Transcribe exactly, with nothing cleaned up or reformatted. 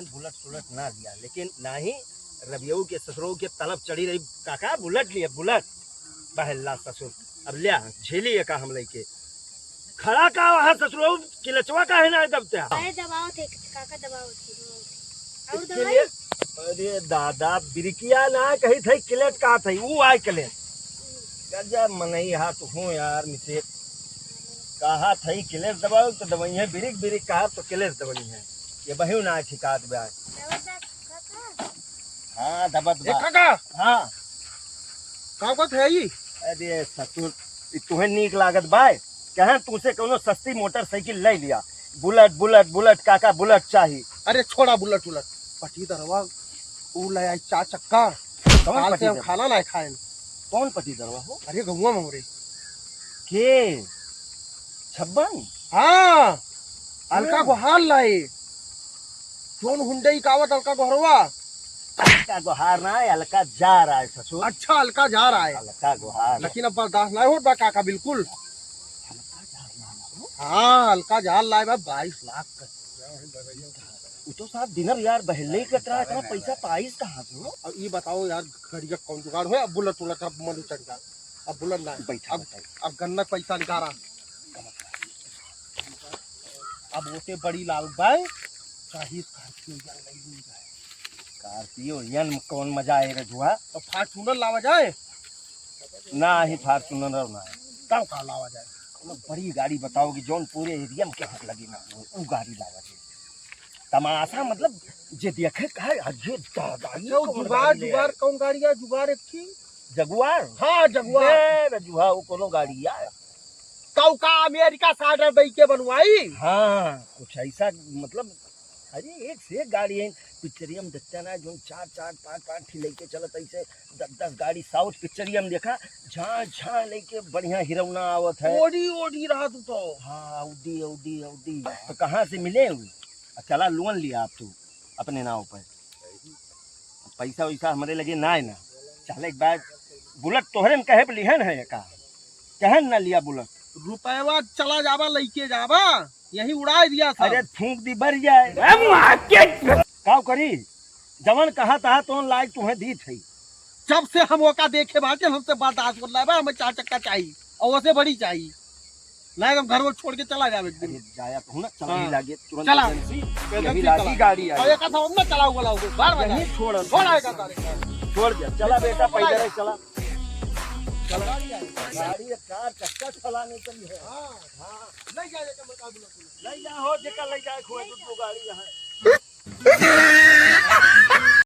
बुलेट सुलेट ना लिया, लेकिन नाही रबियऊ के ससुरऊ के तलब चढ़ी रही, काका बुलेट लिया, बुलेट। बहल्ला ससुर, अब लिया, झेली एका हम लइके। खड़ा का वहाँ ससुरऊ, किलचवा काहे ना दबते हैं? अरे दबाओ थे, काका दबाओ थे, दबाओ थे। और इसके दबाई? लिए, अरे दादा, बिरिकिया ना कही थे, किलेट कहा थे, ऊ आय किलेट। गजब मनई हा तू हूँ यार, मिसेज। कहा थई किलेस दबाओ तो दबइहें, बिरिक बिरिक कहा तो किलेस दबइहें। ये बहियो ना ठिकात बा। हाँ, दबत ए बा। काका, हाँ। का बात है ई? अरे ससुर, ई तुहे नीक लागत बा? कहें तुसे कौनो सस्ती मोटरसाइकिल ले लिया। बुलेट, बुलेट, बुलेट, काका बुलेट चाही। अरे छोड़ा बुलेट उलेट। पटीदरवा, ऊ ले आई चार चक्का। कौन काल से हम पटीदर? खाना ना खाएन। कौन पटीदरवा हो? अरे गौवा में हमरे। के? छब्बन? हाँ, अलका हाँ। गोहार लाए। जौन हुंडई कावत अलका गोहरवा। अलका गोहार ना है, अलका जा रहा है ससुर। अच्छा, अलका जा रहा है। अलका गोहार। लेकिन अब बर्दाश्त ना होत बा काका, बिल्कुल। हाँ, अलका जहाज लाए बा बाईस लाख का। उ तो साहब दिनर यार बहले ही कतरा, इतना पैसा पाइस कहाँ से हो? अब ई बताओ यार, गड़िया कौन जुगाड़ हो? अब बुलेट उलेट अब मन चढ़ जा, अब बुलेट ना। बैठा, अब, बैठा। अब गन्ना पैसा निकाला। अब ओते बड़ी लाल बाय, चाहे स्कॉर्पियो या ले ली जाए। स्कॉर्पियो यन में कौन मजा आए रे जुआ? तो Fortuner लावा जाए। ना ही Fortuner ना है। तब का लावा जाए? कोनो बड़ी गाड़ी बताओ कि जौन पूरे एरिया में केहू के लगे ना हो, उ गाड़ी लावा जाए। तमाशा मतलब जे देखे कहे, "अरे दादा, ई अच्छा, वो कौन जुगाड़, गाड़ी ले जुगाड़ आए?" कौन गाड़ी है? जुगाड़ एक थी? जगुआर? हाँ, जगुआर। ए, रजुआ, वो कोनो गाड़ी है? कऊ का अमेरिका से order दई के बनवाई? हाँ, कुछ ऐसा मतलब अरे, एक से एक गाड़ी है, पिक्चरिया में देखते ना, जोन चार, चार, पाँच, पाँच ठी लेके चलत, ऐसे दस, दस गाड़ी साउथ पिक्चरिया में देखा, झां, झां लेके बढ़िया हिरौना आवत है। ओडी, ओडी रहा तू तो। हाँ, औडी, औडी, औडी। तो कहाँ से मिले हुए? आ, चला लोन लिया आप तू अपने नाव पर। पैसा वैसा हमरे लगे ना है ना। चल एक बार बुलेट तोहरे में कहे पे लिहन है का? कहन ना लिया बुलेट। रुपयवा चला जाबा, लइके जाबा, यही उड़ाए दिया था। अरे फूंक दी बर जाए। ए, माँ के काव करी? जवन कहा तहा तोन लायक तुम्हें दी थी। जब से हम ओका देखे बाटे, हमसे बर्दाश्त होत नाय बा, हमें चार चक्का चाही और ओसे बड़ी चाही। लायक हम घर वो छोड़ के चला जावे एक दिन। अरे जाया कहूँ ना, चला हाँ। ही लागे, तुरंत चला। एजेंसी, एजेंसी यही लागी चला। गाड़ी आई। और एक हाथ हम ना चलाऊ वाला हो, बार बार यही जाए। छोड़, छोड़ आएगा सारे। छोड़ दिया, चला बेटा, पैदल है, चला। चला। गाड़ी है, चार चक्का चलाने के लिए है। हाँ। हाँ। ले जाए, ले जाए, ले जाए, हो, जेका ले जाए, खोए, दू, दू गाड़ी यहाँ।